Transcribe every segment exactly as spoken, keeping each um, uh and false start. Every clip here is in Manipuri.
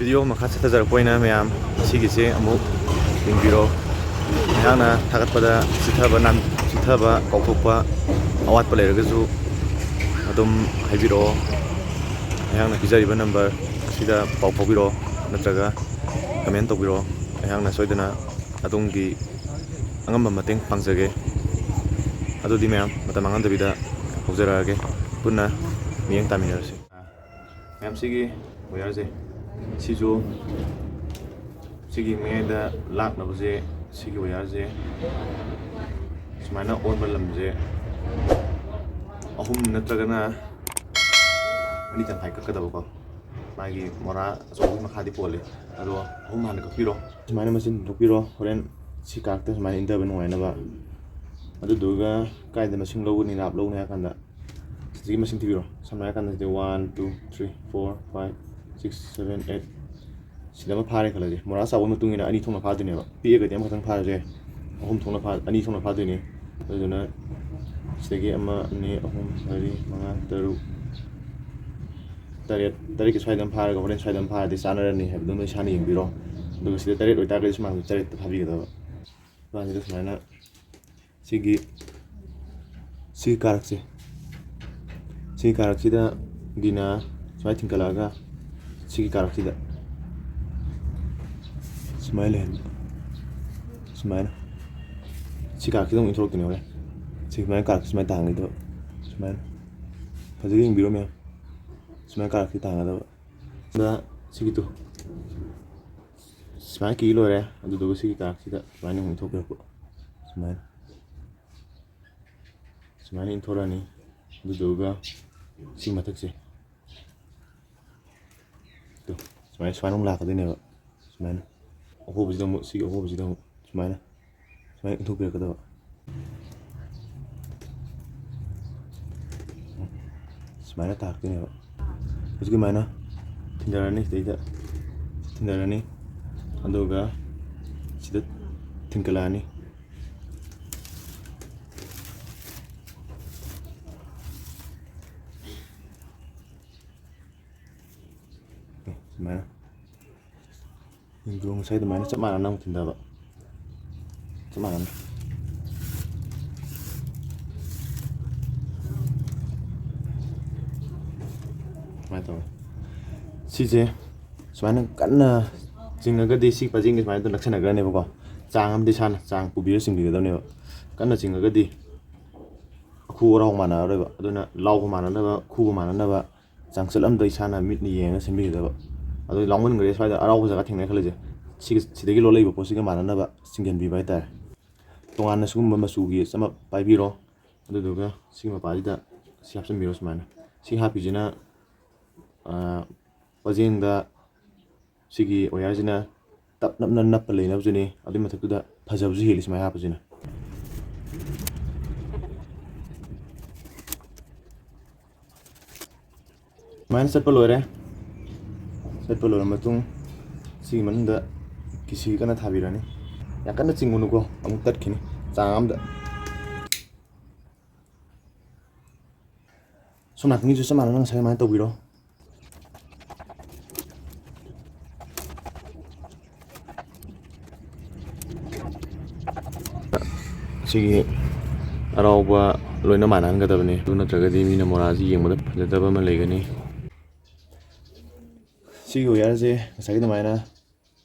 ꯚꯤꯗꯤꯑꯣ ꯃꯈꯥ ꯆꯠꯊꯖꯔꯛꯄ ꯑꯣꯏꯅ ꯃꯌꯥꯝ ꯑꯁꯤꯒꯤꯁꯦ ꯑꯃꯨꯛ ꯌꯦꯡꯕꯤꯔꯣ꯫ ꯑꯩꯍꯥꯛꯅ ꯊꯥꯒꯠꯄꯗ ꯆꯤꯊꯕ ꯅꯥꯟ-, ꯆꯤꯊꯕ, ꯀꯥꯎꯊꯣꯛꯄ, ꯑꯋꯥꯠꯄ ꯂꯩꯔꯒꯁꯨ ꯑꯗꯨꯝ ꯍꯥꯏꯕꯤꯔꯛꯑꯣ꯫ ꯑꯩꯍꯥꯛꯅ ꯄꯤꯖꯔꯤꯕ ꯅꯝꯕꯔ ꯑꯁꯤꯗ ꯄꯥꯎ ꯐꯥꯎꯕꯤꯔꯛꯑꯣ, ꯅꯠꯇ꯭ꯔꯒ ꯀꯃꯦꯟ ꯇꯧꯕꯤꯔꯛꯑꯣ꯫ ꯑꯩꯍꯥꯛꯅ ꯁꯣꯏꯗꯅ ꯑꯗꯣꯝꯒꯤ ꯑꯉꯝꯕ ꯃꯇꯦꯡ ꯄꯥꯡꯖꯒꯦ꯫ ꯑꯗꯨꯗꯤ ꯃꯌꯥꯝ ꯃꯇꯝ ꯃꯥꯡꯍꯟꯗꯕꯤꯗ ꯍꯧꯖꯔꯛꯑꯒꯦ, ꯄꯨꯟꯅ ꯃꯤꯠꯌꯦꯡ ꯇꯥꯃꯤꯟꯅꯔꯁꯤ꯫ ꯃꯌꯥꯝ, ꯁꯤꯒꯤ ꯋꯥꯌꯔꯁꯦ, ꯁꯤꯁꯨ ꯁꯤꯒꯤ ꯃꯌꯥꯏꯗ ꯂꯥꯛꯅꯕꯁꯦ, ꯁꯤꯒꯤ ꯋꯥꯌꯔꯁꯦ ꯁꯨꯃꯥꯏꯅ ꯑꯣꯟꯕ ꯂꯝꯁꯦ ꯑꯍꯨꯝ ꯅꯠꯇ꯭ꯔꯒꯅ ꯑꯅꯤ ꯇꯪꯈꯥꯏ ꯀꯛꯀꯗꯕꯀꯣ꯫ ꯃꯥꯒꯤ ꯃꯣꯔꯥ ꯑꯆꯧꯕꯒꯤ ꯃꯈꯥꯗꯤ ꯄꯣꯜꯂꯦ, ꯑꯗꯣ ꯑꯍꯨꯝ ꯍꯥꯟꯅ ꯀꯛꯄꯤꯔꯣ꯫ ꯁꯨꯃꯥꯏꯅ ꯃꯆꯤꯟ ꯍꯨꯟꯗꯣꯛꯄꯤꯔꯣ꯫ ꯍꯣꯔꯦꯟ ꯁꯤ ꯀꯥꯔꯛꯇ ꯁꯨꯃꯥꯏꯅ ꯏꯟꯊꯕ ꯅꯨꯡꯉꯥꯏꯅꯕ꯫ ꯑꯗꯨꯗꯨꯒ ꯀꯥꯏꯗ ꯃꯁꯤꯡ ꯂꯧꯒꯅꯤ, ꯅꯥꯞ ꯂꯧꯅꯤ ꯍꯥꯏ ꯀꯥꯟꯗ, ꯁꯤꯒꯤ ꯃꯁꯤꯡ ꯊꯤꯕꯤꯔꯣ꯫ ꯁꯝꯅ ꯍꯥꯏꯔ ꯀꯥꯟꯗ, ꯁꯤꯗ one, two, three, four, five, six, seven, eight, ꯁꯤꯗ ꯑꯃ ꯐꯥꯔꯦ ꯈꯜꯂꯁꯦ꯫ ꯃꯣꯔꯥ ꯆꯥꯎꯕꯒꯤ ꯃꯇꯨꯡ ꯏꯟꯅ ꯑꯅꯤ ꯊꯣꯛꯅ ꯐꯥꯗꯣꯏꯅꯦꯕ꯫ ꯄꯤꯛꯑꯒꯗꯤ ꯑꯃꯈꯛꯇꯪ ꯐꯥꯔꯁꯨ ꯌꯥꯏ꯫ ꯑꯍꯨꯝ ꯊꯣꯛꯅ ꯐꯥ-, ꯑꯅꯤ ꯊꯣꯛꯅ ꯐꯥꯗꯣꯏꯅꯤ꯫ ꯑꯗꯨꯗꯨꯅ ꯁꯤꯗꯒꯤ ꯑꯃ, ꯑꯅꯤ, ꯑꯍꯨꯝ, ꯃꯔꯤ, ꯃꯉꯥ, ꯇꯔꯨꯛ, ꯇꯔꯦꯠ, ꯇꯔꯦꯠꯀꯤ ꯁ꯭ꯋꯥꯏꯗ ꯑꯃ ꯐꯥꯔꯒ ꯍꯣꯔꯦꯟ ꯁ꯭ꯋꯥꯏꯗ ꯑꯃ ꯐꯥꯔꯗꯤ ꯆꯥꯟꯅꯔꯅꯤ ꯍꯥꯏꯕꯗꯣ ꯅꯣꯏ ꯏꯁꯥꯅ ꯌꯦꯡꯕꯤꯔꯣ꯫ ꯑꯗꯨꯒ ꯁꯤꯗ ꯇꯔꯦꯠ ꯑꯣꯏꯇꯥꯔꯒꯗꯤ ꯁꯨꯃꯥꯡꯗ ꯇꯔꯦꯠꯇ ꯐꯥꯕꯤꯒꯗꯕ꯫ ꯁꯨꯃꯥꯡꯁꯤꯗ ꯁꯨꯃꯥꯏꯅ ꯁꯤꯒꯤ, ꯁꯤꯒꯤ ꯀꯥꯔꯛꯁꯦ, ꯁꯤꯒꯤ ꯀꯥꯔꯛꯁꯤꯗꯒꯤꯅ ꯁꯨꯃꯥꯏꯅ ꯊꯤꯡꯀꯠꯂꯛꯑꯒ ꯁꯤꯒꯤ ꯀꯥꯔꯛꯁꯤꯗ ꯁꯨꯃꯥꯏꯅ ꯂꯩꯍꯟꯕ꯫ ꯁꯨꯃꯥꯏꯅ꯫ ꯁꯤ ꯀꯥꯔꯛꯁꯤꯗ ꯑꯃꯨꯛ ꯏꯟꯊꯣꯔꯛꯇꯣꯏꯅꯦ ꯍꯣꯔꯦꯟ꯫ ꯁꯤ ꯁꯨꯃꯥꯏꯅ ꯀꯥꯔꯛꯁꯤ ꯁꯨꯃꯥꯏꯅ ꯇꯥꯍꯟꯈꯤꯗꯕ꯫ ꯁꯨꯃꯥꯏꯅ꯫ ꯐꯖꯅ ꯌꯦꯡꯕꯤꯔꯣ ꯃꯌꯥꯝ꯫ ꯁꯨꯃꯥꯏꯅ ꯀꯥꯔꯛꯁꯤ ꯇꯥꯍꯟꯒꯗꯕ꯫ ꯑꯗ ꯁꯤꯒꯤꯗꯣ ꯁꯨꯃꯥꯏꯅ ꯀꯤ ꯂꯣꯏꯔꯦ꯫ ꯑꯗꯨꯗꯨꯒ ꯁꯤꯒꯤ ꯀꯥꯔꯛꯁꯤꯗ ꯁꯨꯃꯥꯏꯅ ꯑꯃꯨꯛ ꯏꯟꯊꯣꯛꯄꯤꯔꯛꯄ꯫ ꯁꯨꯃꯥꯏꯅ꯫ ꯁꯨꯃꯥꯏꯅ ꯏꯟꯊꯣꯔꯛꯑꯅꯤ꯫ ꯑꯗꯨꯗꯨꯒ ꯁꯤ ꯃꯊꯛꯁꯦ꯫ ꯇꯨ, ꯁꯨꯃꯥꯏꯅ, ꯁꯨꯃꯥꯏꯅ ꯑꯃꯨꯛ ꯂꯥꯛꯀꯗꯣꯏꯅꯦꯕ꯫ ꯁꯨꯃꯥꯏꯅ꯫ ꯑꯍꯣꯕꯁꯤꯗ ꯑꯃꯨꯛ, ꯁꯤꯒꯤ ꯑꯍꯣꯕꯁꯤꯗ ꯑꯃꯨꯛ ꯁꯨꯃꯥꯏꯅ꯫ ꯁꯨꯃꯥꯏꯅ ꯏꯟꯊꯣꯛꯄꯤꯔꯛꯀꯗꯕ꯫ ꯁꯨꯃꯥꯏꯅ ꯇꯥꯔꯛꯇꯣꯏꯅꯦꯕ꯫ ꯍꯧꯖꯤꯛꯀꯤ ꯑꯗꯨꯃꯥꯏꯅ ꯊꯤꯟꯊꯔꯅꯤ, ꯁꯤꯗꯩꯗ ꯊꯤꯟꯊꯔꯅꯤ꯫ ꯑꯗꯨꯒ ꯁꯤꯗ ꯊꯤꯟꯀꯠꯂꯛꯑꯅꯤ꯫ ꯁꯨꯃꯥꯏꯅ꯫ ꯑꯗꯨ ꯉꯁꯥꯏ ꯑꯗꯨꯃꯥꯏꯅ ꯆꯞ ꯃꯥꯟꯅꯅ ꯑꯃꯨꯛ ꯊꯤꯟꯊꯕ꯫ ꯆꯞ ꯃꯥꯟꯅꯅ꯫ ꯁꯨꯃꯥꯏꯅ ꯇꯧꯋꯦ꯫ ꯁꯤꯁꯦ ꯁꯨꯃꯥꯏꯅ ꯀꯟꯅ ꯆꯤꯡꯉꯒꯗꯤ ꯁꯤ ꯄꯖꯦꯡꯁꯦ ꯁꯨꯃꯥꯏꯅ ꯅꯛꯁꯟꯅꯈ꯭ꯔꯅꯦꯕꯀꯣ꯫ ꯆꯥꯡ ꯑꯃꯗꯤ ꯏꯁꯥꯅ ꯆꯥꯡ ꯄꯨꯕꯤꯔ ꯆꯤꯡꯕꯤꯒꯗꯕꯅꯦꯕ꯫ ꯀꯟꯅ ꯆꯤꯡꯉꯒꯗꯤ ꯑꯈꯨ ꯑꯔꯥꯎ ꯃꯥꯟꯅꯔꯔꯣꯏꯕ꯫ ꯑꯗꯨꯅ ꯂꯥꯎꯕ ꯃꯥꯟꯅꯅꯕ, ꯈꯨꯕ ꯃꯥꯟꯅꯅꯕ ꯆꯥꯡꯆꯠ ꯑꯃꯗ ꯏꯁꯥꯅ ꯃꯤꯠꯅ ꯌꯦꯡꯉꯒ ꯁꯦꯝꯕꯤꯒꯗꯕ꯫ ꯑꯗꯨ ꯂꯥꯎꯃꯟꯈ꯭ꯔꯦ, ꯁ꯭ꯋꯥꯏꯗ ꯑꯔꯥꯎꯕ ꯖꯒꯥ ꯊꯦꯡꯅꯔꯦ ꯈꯜꯂꯁꯦ, ꯁꯤꯒ, ꯁꯤꯗꯒꯤ ꯂꯣꯜꯂꯛꯏꯕ ꯄꯣꯠꯁꯤꯒ ꯃꯥꯟꯅꯅꯕ ꯆꯤꯡꯁꯤꯟꯕꯤꯕ ꯍꯥꯏꯇꯥꯔꯦ꯫ ꯇꯣꯉꯥꯟꯅ ꯁꯤꯒꯨꯝꯕ ꯃꯆꯨꯒꯤ ꯆꯃꯞ ꯄꯥꯏꯕꯤꯔꯣ꯫ ꯑꯗꯨꯗꯨꯒ ꯁꯤꯒꯤ ꯃꯄꯥꯁꯤꯗ ꯁꯤ ꯍꯥꯞꯆꯤꯟꯕꯤꯔꯣ ꯁꯨꯃꯥꯏꯅ꯫ ꯁꯤ ꯍꯥꯞꯄꯤꯁꯤꯅ, ꯑꯥ, ꯄꯖꯦꯡꯗ ꯁꯤꯒꯤ ꯋꯥꯌꯔꯁꯤꯅ ꯇꯞ ꯅꯞꯅ ꯅꯞꯄ ꯂꯩꯅꯕꯁꯨꯅꯤ, ꯑꯗꯨꯏ ꯃꯊꯛꯇꯨꯗ ꯐꯖꯕꯁꯨ ꯍꯦꯜꯂꯤ ꯁꯨꯃꯥꯏꯅ ꯍꯥꯞꯄꯁꯤꯅ꯫ ꯁꯨꯃꯥꯏꯅ ꯆꯠꯄ ꯂꯣꯏꯔꯦ꯫ ꯆꯠꯄ ꯂꯣꯏꯔ ꯃꯇꯨꯡ ꯁꯤꯒꯤ ꯃꯅꯨꯡꯗ ꯀꯤꯁꯤ ꯀꯟꯅ ꯊꯥꯕꯤꯔꯅꯤ꯫ ꯌꯥꯝ ꯀꯟꯅ ꯆꯤꯡꯉꯨꯅꯨꯀꯣ, ꯑꯃꯨꯛ ꯇꯠꯈꯤꯅꯤ꯫ ꯆꯥꯡ ꯑꯃꯗ꯫ ꯁꯣꯝ ꯅꯥꯀꯟꯒꯤꯁꯨ ꯆꯞ ꯃꯥꯟꯅꯅ ꯉꯁꯥꯏ ꯑꯗꯨꯃꯥꯏꯅ ꯇꯧꯕꯤꯔꯣ꯫ ꯁꯤꯒꯤ ꯑꯔꯥꯎꯕ ꯂꯣꯏꯅ ꯃꯥꯟꯅꯍꯟꯒꯗꯕꯅꯤ꯫ ꯑꯗꯨ ꯅꯠꯇ꯭ꯔꯒꯗꯤ ꯃꯤꯅ ꯃꯣꯔꯥꯁꯤ ꯌꯦꯡꯕꯗ ꯐꯖꯗꯕ ꯑꯃ ꯂꯩꯒꯅꯤ꯫ ꯁꯤꯒꯤ ꯋꯥꯌꯔꯁꯦ ꯉꯁꯥꯏꯒꯤ ꯑꯗꯨꯃꯥꯏꯅ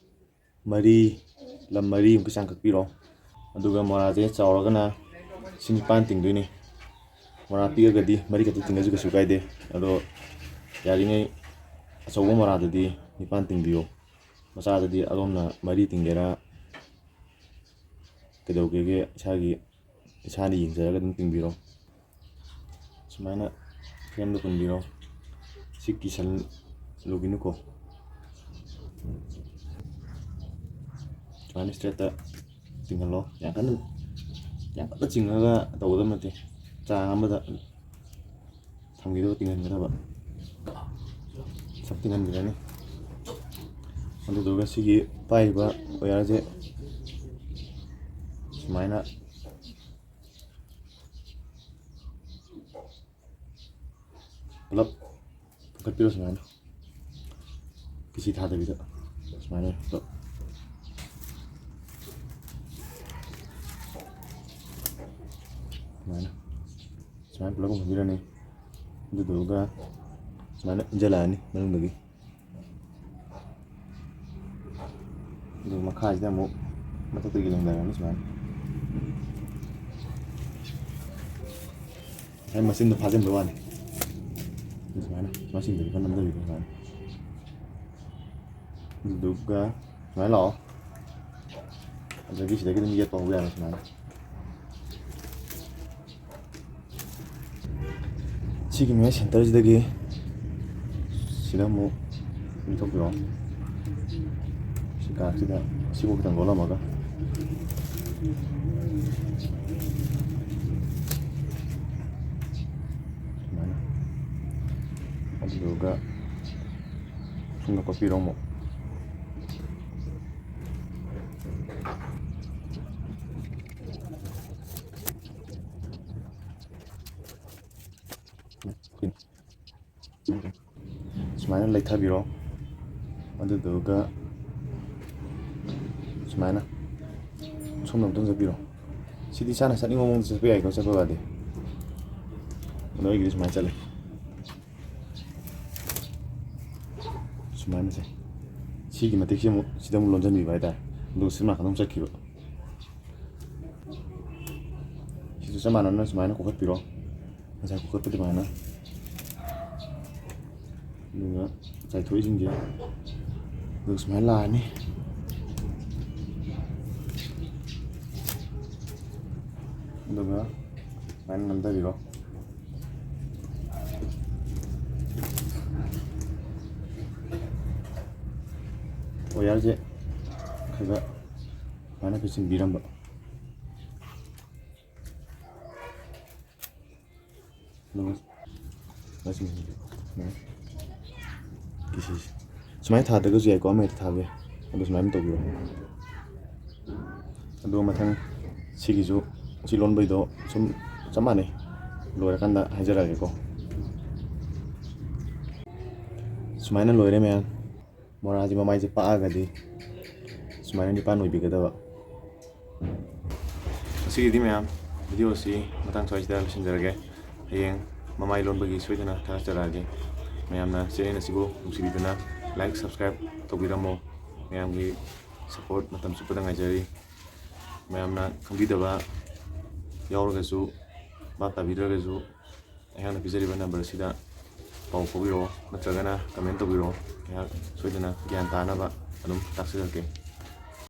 ꯃꯔꯤ, ꯂꯝ ꯃꯔꯤꯃꯨꯛꯀꯤ ꯆꯥꯡ ꯀꯛꯄꯤꯔꯣ꯫ ꯑꯗꯨꯒ ꯃꯣꯔꯥꯁꯦ ꯆꯥꯎꯔꯒꯅ ꯁꯤ ꯅꯤꯄꯥꯟ ꯇꯤꯡꯗꯣꯏꯅꯤ꯫ ꯃꯣꯔꯥ ꯄꯤꯛꯑꯒꯗꯤ ꯃꯔꯤ ꯈꯛꯇ ꯇꯤꯡꯉꯁꯨ ꯀꯩꯁꯨ ꯀꯥꯏꯗꯦ꯫ ꯑꯗꯣ ꯌꯥꯔꯤꯉꯩ ꯑꯆꯧꯕ ꯃꯣꯔꯥꯗꯗꯤ ꯅꯤꯄꯥꯟ ꯇꯤꯡꯕꯤꯌꯣ꯫ ꯃꯆꯥꯗꯗꯤ ꯑꯗꯣꯝꯅ ꯃꯔꯤ ꯇꯤꯡꯒꯦꯔꯥ ꯀꯩꯗꯧꯒꯦꯒꯦ, ꯏꯁꯥꯒꯤ, ꯏꯁꯥꯅ ꯌꯦꯡꯖꯔꯒ ꯑꯗꯨꯝ ꯇꯤꯡꯕꯤꯔꯣ꯫ ꯁꯨꯃꯥꯏꯅ ꯐ꯭ꯔꯦꯝꯗꯣ ꯄꯨꯟꯕꯤꯔꯣ꯫ ꯁꯤ ꯀꯤꯁꯜꯂꯨꯒꯤꯅꯨꯀꯣ꯫ ꯁꯨꯃꯥꯏꯅ ꯏꯁꯇ꯭ꯔꯦꯠꯇ ꯆꯤꯡꯍꯜꯂꯣ꯫ ꯌꯥꯝ ꯀꯟꯅ, ꯌꯥꯝ ꯀꯟꯅ ꯆꯤꯡꯉꯒ ꯇꯧꯒꯗꯕ ꯅꯠꯇꯦ꯫ ꯆꯥꯡ ꯑꯃꯗ ꯊꯝꯈꯤꯗꯕ, ꯇꯤꯡꯍꯟꯒꯗꯕ꯫ ꯁꯛ ꯇꯤꯡꯍꯟꯕꯤꯔꯅꯤ꯫ ꯑꯗꯨꯗꯨꯒ ꯁꯤꯒꯤ ꯄꯥꯏꯔꯤꯕ ꯋꯥꯌꯔꯁꯦ ꯁꯨꯃꯥꯏꯅ ꯄꯨꯂꯞ ꯄꯨꯈꯠꯄꯤꯔꯣ ꯁꯨꯃꯥꯏꯅ, ꯀꯤꯁꯤ ꯊꯥꯗꯕꯤꯗ꯫ ꯁꯨꯃꯥꯏꯅ ꯇꯧ-, ꯁꯨꯃꯥꯏꯅ, ꯁꯨꯃꯥꯏꯅ ꯄꯨꯂꯞ ꯍꯨꯝꯕꯤꯔꯅꯤ꯫ ꯑꯗꯨꯗꯨꯒ ꯁꯨꯃꯥꯏꯅ ꯏꯟꯖꯜꯂꯛꯑꯅꯤ ꯃꯅꯨꯡꯗꯒꯤ꯫ ꯑꯗꯨꯒ ꯃꯈꯥꯁꯤꯗ ꯑꯃꯨꯛ ꯃꯊꯛꯇꯒꯤ ꯂꯦꯡꯊꯔꯛꯑꯅꯤ ꯁꯨꯃꯥꯏꯅ꯫ ꯉꯁꯥꯏ ꯃꯆꯤꯟꯗꯣ ꯐꯥꯖꯤꯟꯕ ꯋꯥꯅꯤ꯫ ꯁꯨꯃꯥꯏꯅ ꯃꯆꯤꯟꯗꯒꯤ ꯈꯔ ꯅꯝꯊꯕꯤꯕ ꯁꯨꯃꯥꯏꯅ꯫ ꯑꯗꯨꯗꯨꯒ ꯁꯨꯃꯥꯏꯅ ꯂꯥꯛꯑꯣ꯫ ꯑꯗꯒꯤ ꯁꯤꯗꯒꯤ ꯑꯗꯨꯝ ꯌꯦꯠꯄ ꯍꯧꯕ ꯌꯥꯔꯦ ꯁꯨꯃꯥꯏꯅ꯫ ꯁꯤꯒꯤ ꯃꯌꯥꯏ ꯁꯦꯟꯇꯔꯁꯤꯗꯒꯤ ꯁꯤꯗ ꯑꯃꯨꯛ ꯂꯤꯊꯣꯛꯄꯤꯔꯣ꯫ ꯁꯤ ꯀꯥꯔꯠꯁꯤꯗ ꯁꯤꯕꯨ ꯈꯤꯇꯪ ꯂꯣꯜꯂꯝꯃꯒ ꯁꯨꯃꯥꯏꯅ꯫ ꯑꯗꯨꯗꯨꯒ ꯁꯨꯝꯅ ꯀꯣꯠꯄꯤꯔꯣ ꯑꯃꯨꯛ꯫ ꯁꯨꯃꯥꯏꯅ ꯂꯩꯊꯕꯤꯔꯣ꯫ ꯑꯗꯨꯗꯨꯒ ꯁꯨꯃꯥꯏꯅ ꯁꯣꯝꯗ ꯑꯃꯨꯛꯇꯪ ꯆꯠꯄꯤꯔꯣ꯫ ꯁꯤꯗꯤ ꯏꯁꯥꯅ ꯆꯠꯅꯤꯡꯕ ꯃꯑꯣꯡꯗ ꯆꯠꯄ ꯌꯥꯏꯀꯣ, ꯆꯠꯄꯕꯨꯗꯤ꯫ ꯑꯗꯣ ꯑꯩꯒꯤꯗꯤ ꯁꯨꯃꯥꯏꯅ ꯆꯠꯂꯦ꯫ ꯁꯨꯃꯥꯏꯅ ꯁꯦ꯫ ꯁꯤꯒꯤ ꯃꯇꯤꯛꯁꯤ ꯑꯃꯨꯛ ꯁꯤꯗ ꯑꯃꯨꯛ ꯂꯣꯟꯁꯤꯟꯕꯤꯕ ꯍꯥꯏꯇꯥꯔꯦ꯫ ꯑꯗꯨꯒ ꯁꯤ ꯅꯥꯀꯟꯗ ꯑꯃꯨꯛ ꯆꯠꯈꯤꯕ꯫ ꯁꯤꯁꯨ ꯆꯞ ꯃꯥꯟꯅꯅ ꯁꯨꯃꯥꯏꯅ ꯀꯣꯛꯈꯠꯄꯤꯔꯣ꯫ ꯉꯁꯥꯏ ꯀꯣꯛꯈꯠꯄ ꯑꯗꯨꯃꯥꯏꯅ꯫ ꯑꯗꯨꯒ ꯆꯥꯏꯊꯣꯛꯏꯁꯤꯡꯁꯦ ꯑꯗꯨꯒ ꯁꯨꯃꯥꯏꯅ ꯂꯥꯛꯑꯅꯤ꯫ ꯑꯗꯨꯒ ꯁꯨꯃꯥꯏꯅ ꯅꯝꯊꯕꯤꯔꯣ꯫ ꯋꯥꯌꯔꯁꯦ ꯈꯔ ꯁꯨꯃꯥꯏꯅ ꯈꯔ ꯆꯤꯡꯕꯤꯔꯝꯕ꯫ ꯑꯗꯨꯒ ꯁꯨꯃꯥꯏꯅ ꯊꯥꯗ꯭ꯔꯒꯁꯨ ꯌꯥꯏꯀꯣ, ꯑꯃ ꯍꯦꯛꯇ ꯊꯥꯕ ꯌꯥꯏ꯫ ꯑꯗꯨ ꯁꯨꯃꯥꯏꯅ ꯇꯧꯕꯤꯔꯣ꯫ ꯑꯗꯨꯒ ꯃꯊꯪ ꯁꯤꯒꯤꯁꯨ, ꯁꯤ ꯂꯣꯟꯕꯩꯗꯣ ꯁꯨꯝ ꯆꯞ ꯃꯥꯟꯅꯩ꯫ ꯂꯣꯏꯔꯀꯥꯟꯗ ꯍꯥꯏꯖꯔꯛꯑꯒꯦꯀꯣ꯫ ꯁꯨꯃꯥꯏꯅ ꯂꯣꯏꯔꯦ ꯃꯌꯥꯝ꯫ ꯃꯣꯔꯥꯁꯤ ꯃꯃꯥꯏꯁꯦ ꯄꯥꯛꯑꯒꯗꯤ ꯁꯨꯃꯥꯏꯅ ꯅꯤꯄꯥꯟ ꯑꯣꯏꯕꯤꯒꯗꯕ꯫ ꯉꯁꯤꯒꯤꯗꯤ ꯃꯌꯥꯝ, video ꯑꯁꯤ ꯃꯇꯥꯡ ꯁ꯭ꯋꯥꯏꯁꯤꯗ ꯂꯣꯏꯁꯤꯟꯖꯔꯒꯦ꯫ ꯍꯌꯦꯡ ꯃꯃꯥꯏ ꯂꯣꯟꯕꯒꯤ ꯁꯣꯏꯗꯅ ꯊꯥꯒꯠꯆꯔꯛꯑꯒꯦ꯫ ꯃꯌꯥꯝꯅ channel ꯑꯁꯤꯕꯨ ꯅꯨꯡꯁꯤꯕꯤꯗꯨꯅ like, subscribe ꯇꯧꯕꯤꯔꯝꯃꯣ꯫ ꯃꯌꯥꯝꯒꯤ support ꯃꯇꯝ ꯆꯨꯞꯄꯗ ꯉꯥꯏꯖꯔꯤ꯫ ꯃꯌꯥꯝꯅ ꯈꯪꯕꯤꯗꯕ ꯌꯥꯎꯔꯒꯁꯨ, ꯚꯥꯞ ꯇꯥꯕꯤꯗ꯭ꯔꯒꯁꯨ, ꯑꯩꯍꯥꯛꯅ ꯄꯤꯖꯔꯤꯕ number ꯑꯁꯤꯗ ꯄꯥꯎ ꯐꯥꯎꯕꯤꯔꯛꯑꯣ, ꯅꯠꯇ꯭ꯔꯒꯅ comment ꯇꯧꯕꯤꯔꯛꯑꯣ꯫ ꯑꯩꯍꯥꯛ ꯁꯣꯏꯗꯅ ꯒ꯭ꯌꯥꯟ ꯇꯥꯅꯕ ꯑꯗꯨꯝ ꯇꯥꯛꯆꯔꯛꯀꯦ꯫